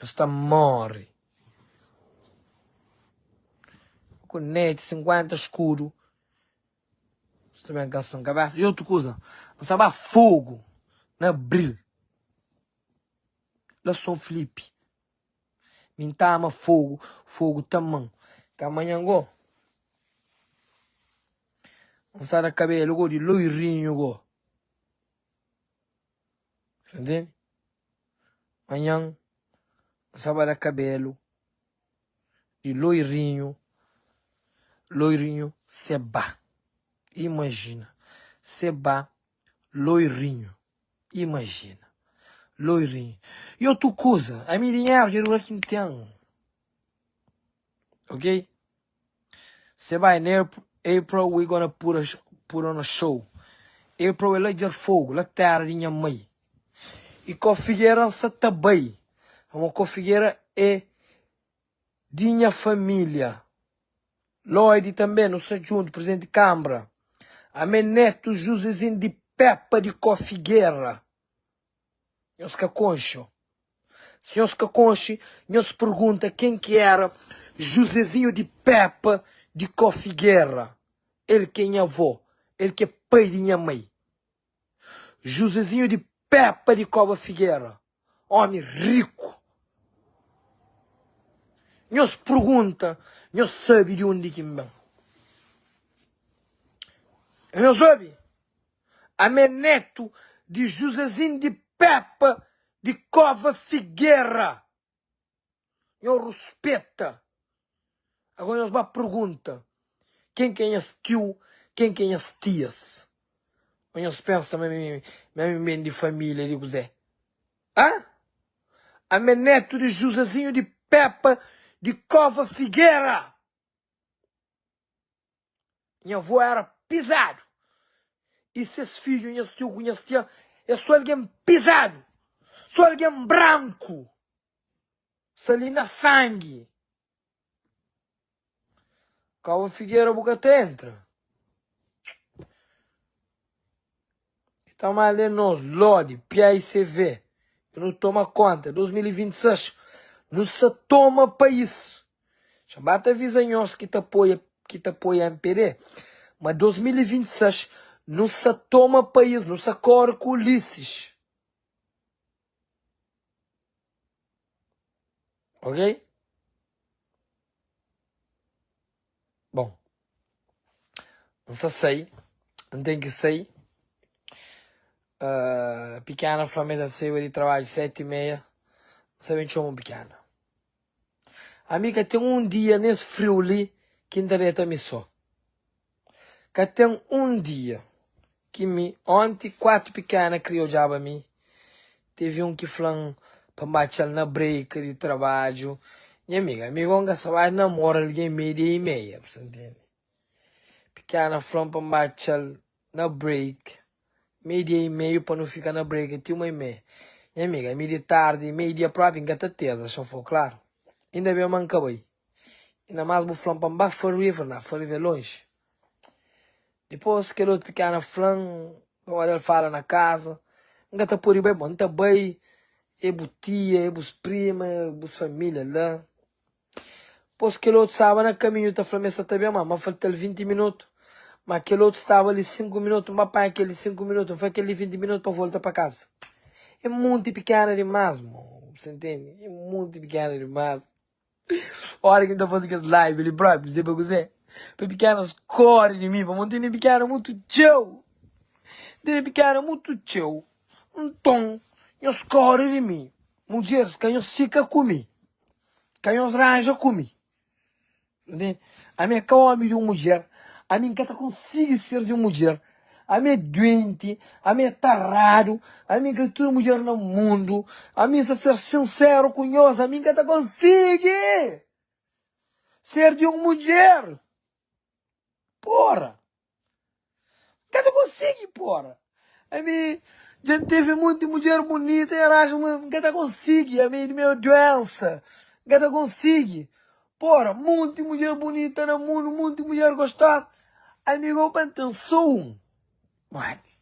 Nhos ta móre. Ku neti 50 skudu. Sta ben kansa-m kabesa. I otu kuza, N sta ba Fogu na abril, la Son Filipi. Mi N ta ama Fogu, Fogu ta ama-m. Ka manhan go, N sta da kabelu go di loirinhu go. Sa ntende? Manhan N sta ba da kabelu di loirinhu, loirinhu seba. Imajina, seba loirinhu, imajina, loirinhu. I otu kuza, ami dinheru dja dura ki N ten, ok? Seba in April we gonna put a put on a show. April é la Djarfogu, la tera di nha mai. I ko figera N sa ta bai, pamodi ko figera é di nha família. Lloyd tanbê, nu sta djuntu, prizidenti di kanbra. Ami é netu Juzezin di Pepa di Ko Figera. Nhos ka konxe? Si nhos ka konxe, nhos pergunta ken ki éra Juzezinhu di Pepa di Ko Figera. El ki é nha avó, el ki é pai di nha mai. Juzezinhu di Pepa di Koba Figera, ómi riku. Nhos pergunta, nhos sabe di undi ki N ben. Nhos obi? Ami é netu di Juzezin di Pepa di Kova Figera. Nhos ruspeta. Agora nhos ba pergunta ken ki é nhas tiu, ken ki é nhas tias. Ô nhos pensa ma mi ma mi ben di família di kuzê? Hã? Ami é netu di Juzezinhu di Pepa di Kova Figera. Nha avó éra pizadu. I ses fidju, nhas tiu ku nhas tia, é sô algen pizadu, sô algen branku, sta li na sangi. Kau figera bu ka ta entra. Ki ta manda é nos, Lodi, PAICV, ki nu toma konta. 2026 nu sa toma país. Xa ba ta avisa nhos ki ta apoia ki ta apoia mpd ma 2026 nu sa toma país, nu sa kore ku Ulisses. Ok? Bom, N sa sai, N ten ki sai. Uh, pikena fla ma el ta saiba di trabadju seti i meia. N sa ben txoma pikena. Ami ka ten un dia nes friu li ki N ta deta mi so. Ka ten un dia ki mi, onti 4 pikena kria odjaba mi, tevi un ki fla-m pa N ba atxa-l na break di trabadju. Nha amiga, ami go N ka sa ba namora algen mei dia i meia, bu sa ntende? Pikena fla-m pa N ba atxa-l na break mei dia i meiu pa nu fika na break ti uma i meia. Nha amiga, ami di tardi, mei dia propi N ka ta teza, xa fo klaru. Inda ben ma N ka bai. Inda más bu fla-m pa N ba Fall River, na Fall River é lonji. Dipôs kel otu pikena fla-m pamodi el fala na kaza, N ka ta pode bai, bon, N ta bai, é bu tia, é bus prima, é bus família la. Dipôs kel otu staba na kaminhu ta fla ma el sta ta ben, má ma falta-l 20 minutu. Má kel otu staba li 5 minutu, N ba panha kel di 5 minutu, N fla kel di 20 minutu pa volta pa kaza. É monti pikena dimás, mo, bu sa ntende? É monti pikena dimás. Ora ki N ta faze kes live li propi, se pa kuzê? Pa pikenas kore di mi, pamodi N tene pikena mutu txeu. N tene pikena mutu txeu. Nton, nhos kore di mi. Mudjeris, ka nhos fika ku mi. Ka nhos ranja ku mi. Ntende? Ami é ka omi di un mudjer. Ami N ka ta konsigi ser di un mudjer. Ami é duenti, ami é taradu, ami N kre tudu mudjer na mundu. Ami N sta ser sinseru ku nhos, ami N ka ta konsigi ser di un mudjer. Pora! N ka ta konsigi, pora! Ami dja N teve monti mudjer bunita e ranja ma N ka ta konsigi, ami di meu duensa, N ka ta konsigi. Pora, monti mudjer bunita na mundu, monti mudjer gostosa, ami go pa N ten so un. Modi?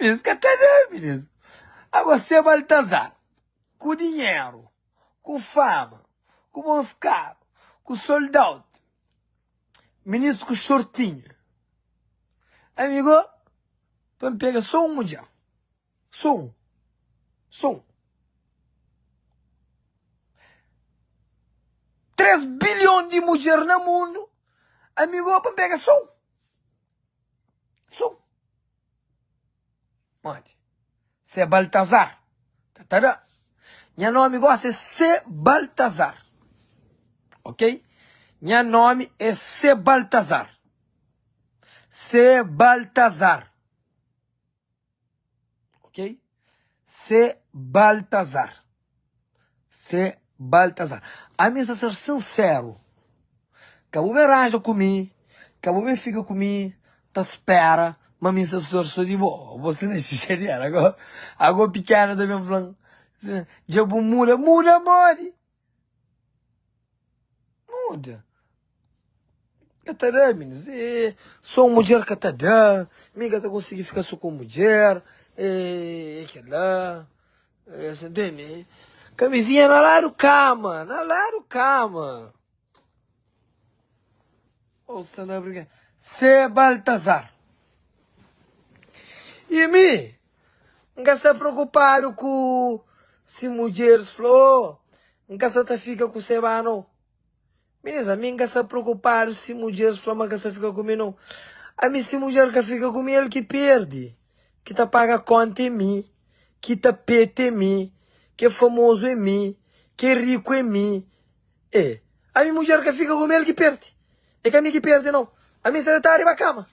Minis ka ta da minis. Agora se Baltazar ku dinheru, ku fama, ku bons karu, ku sold out, minis ku shortinhu. Amigo, pa N pega so un mudjer, so un, so un. 3 bilhon di mudjer na mundu, amigo, pa N pega so un. So un. Modi? Se Baltazar. Ka ta da. Nha nomi gosi é Se Baltazar. Ok? Nha nomi é Se Baltazar. Se Baltazar. Ok? Se Baltazar. Se Baltazar. Ami N sta ser sinseru. Ka bu ben ranja ku mi, ka bu ben fika ku mi ta spera ma mi N sta ser so di bo. Bo sta na xixadera. Ago, ago pikena ta ben fla-m, dja bu muda. Muda modi? Muda. Ka ta da, minis. E, so un mudjer ka ta da. Mi ka ta konsigi fika so ku un mudjer. E, e kel-la. E, sa ntende? Kamizinha na ladu kama, na ladu kama. Ou sta na brinka. Se Baltazar. E mi, N ka sta preokupadu ku si mudjeris fla, oh, N ka sta ta fika ku Seba nau. Minis, ami N ka sta preokupadu si mudjeris fla ma ka sta fika ku mi nau. Ami si mudjer ka fika ku mi, el ki perdi. Ki ta paga konta é mi, ki ta peta é mi, ki é famozu é mi, ki é riku é mi. E, ami mudjer ka fika ku mi, el ki perdi. É ka mi ki perdi nau. Ami N sta detadu riba kama,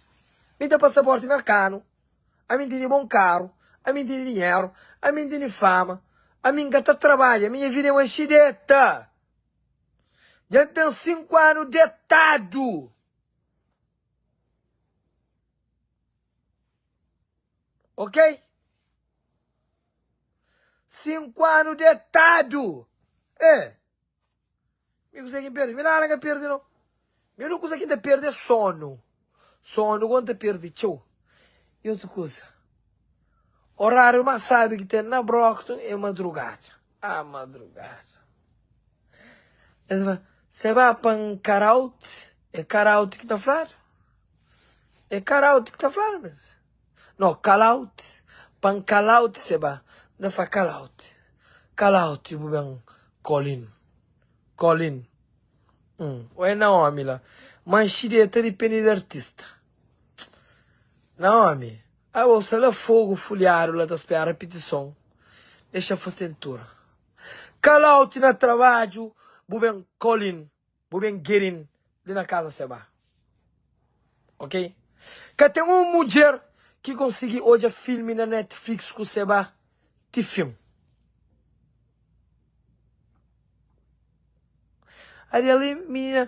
mi ta pasaporti merkanu. Ami N tene bon karu, ami N tene dinheru, ami N tene fama, ami N ka ta trabadja, mi nha vida é manxi deta. Dja N ten 5 anu detadu. Ok? 5 anu detadu. E. Mi kuzê ki N perde? Mi nada N ka perde no. Mi úniku kuza ki N ta perde é sonu. Sonu ku N ta perde txeu. I otu kuza, oráriu más sábi ki ten na Brockton é madrugada. Ah, madrugada. Es fla, Você ba pa un karaote? É karaote ki ta fladu? É karaote ki ta fladu mesmo? No, kalaote. Pa un kalaote você ba. N ta fla kalaote. Kalaote bu ben Colin. Colin. Hum, oi Naomi la. Manxi deta dipende di artista. Naomi, abo sta la fogo fuliadu la ta spera pitison. Dexa fastentura. Kalaote na trabadju bu ben Colin. Bu ben gerin li na kaza seba. Ok? Ka ten un mudjer ki konsigi odja filmi na Netflix ku seba ti fin. Adi ali minina,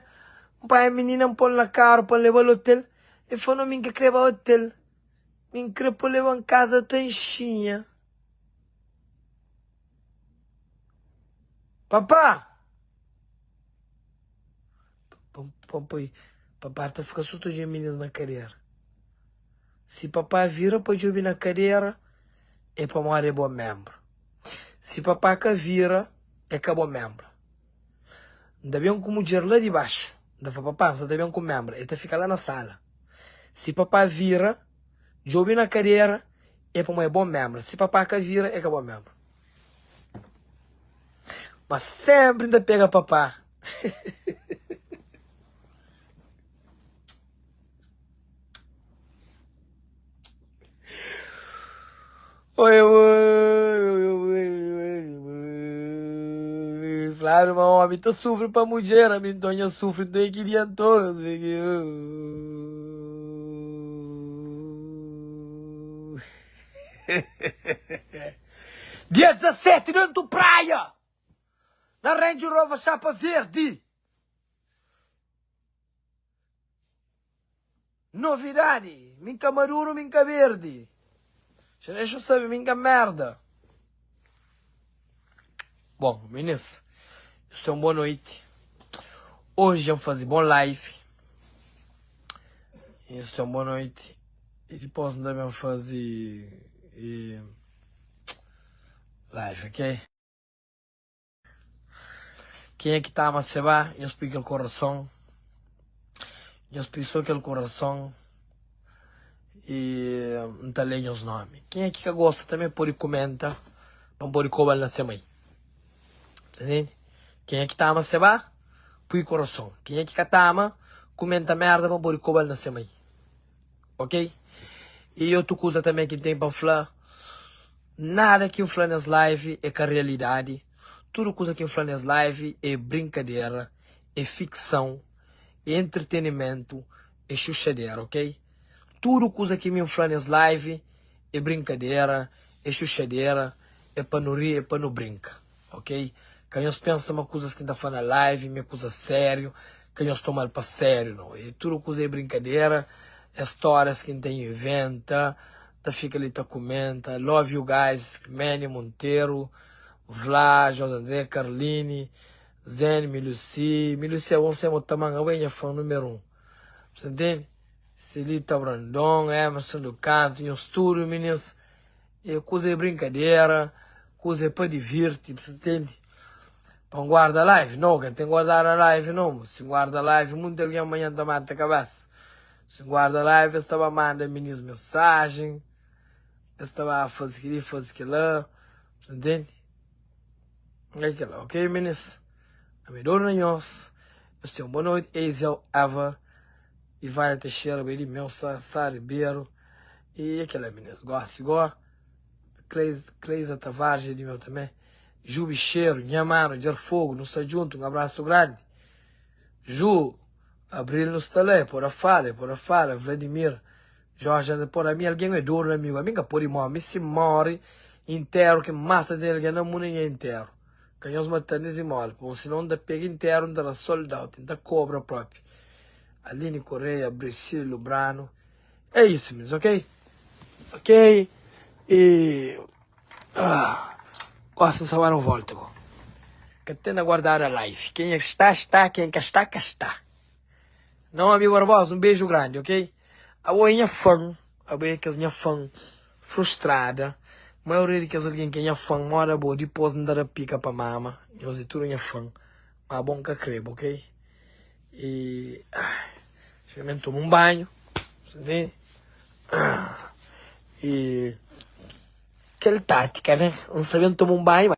N panha minina N pol na karu pa N lebal otel, el fla no mi N ka kre ba otel, mi N kre pa leban kaza ta nxinha. Papa! Papá ta fika so ta djobe minis na kadera. Si papá vira pa djobe na kadera, é pamodi é bo menbru. Si papá ka vira, é ka bo menbru. N ta ben ku mudjer la di baxu, N ta fla papá, N sa ta ben ku menbra. El ta fika la na sala. Si papá vira, djobe na kadera, é pamodi é bo menbra. Si papá ka vira, é ka bo menbra. Ma sempri N ta pega papá. Oi, oi, oi, oi, Fladu ma omi ta sufri pa mudjer, ami nton nha sufri nton é ki dia nton. Dia 17 dentu praia na Range Rover chapa verdi. Novidadi, mi ka maduru mi ka berdi. Xa dexa sabe mi ka merda. Bom, minis, nhos ten un boa noiti. Oji dja N faze bon live. Nhos ten un boa noiti. I dipos N ta ben faze. E live, ok? Kenha ki ta ama Seba, nhos pui kel korason. Nhos pui so kel korason i N ta lé nhos nomi. Kenha ki ka gosta tanbe pode kumenta pa N pode koba-l na se mai. Ta ntende? Kenha ki ta ama Seba, pui korason. Kenha ki ka ta ama, kumenta merda pa N pode koba-l na se mai. Ok? I otu kuza tanbe ki N ten pa N fla, nada ki N fla nes live é ka realidadi. Tudu kuza ki N fla nes live é brinkadera, é fiksãu, é entretenimentu, é xuxadera, ok? Tudu kuza ki mi N fla nes live é brinkadera, é xuxadera, é pa nu ri, é pa nu brinka, ok? Ka nhos pensa ma kuzas ki N ta fla na live ma é kuza sériu, ka nhos toma-l pa sériu nau. É tudu kuza é brinkadera, é stórias ki N ta inventa, ta fika li ta kumenta. Love you guys, Manny Monteiro. Vla, José André, Carline, Zen, Milucy, Milucy abo n'sema ta man, abo é nha fã número 1 Bu ta ntende? Celita Brandon, Emerson do Canto, nhos tudo minis É kuza é brinkadera, kuza é pa divirti, bu ta ntende? Pa N guarda live? No, ka ten guardadu live no, mo. Si N guarda live, munti algen manhan ta mata kabesa. Si N guarda live, es ta ba manda minis mensajen, es ta ba faze kel-li, faze kel-la. Bu ntende? É kel-la, ok minis? Ami dodu na nhos. Nhos ten un boa noiti. Ezel Eva, Ivania Teixeira, bai di meu, Sá, Sá Ribeiro. E é kel-la minis. Gosi go, Cleiza Tavares é di meu tanbê. Ju Bixeru, nha manu, Djarfogo, nu sta djuntu. Un abrasu grandi. Ju, Abril nu sta la, é pode fala, é pode fala. Vladimir. Jorge anda por ami algen é dodu na amigu ami nka podi mori mi si mori interu ki mas ta ten algen na mundu é nha interu ka nhos matan dizimola pamo si no nta pega interu nta da sold out nta kobra propi Aline Correia Brecilio Lubrano é isso minis ok ok e ah gosi nsa ba da un volta go ka ten na guardada live kenha ki sta sta kenha ki ka sta ka sta. Não Abi Barbosa, um beijo grande, ok? Abo é nha fã, abo é kes nha fã frustrada. Maioria di kes algen ki é nha fã moda bo, dipôs N ta da pika pa mama. Nhos é tudu nha fã, ma abo N ka kreba, ok? E ai, xingamento toma un banhu, ntende? E kel tátika, né? N sabe N toma un banhu.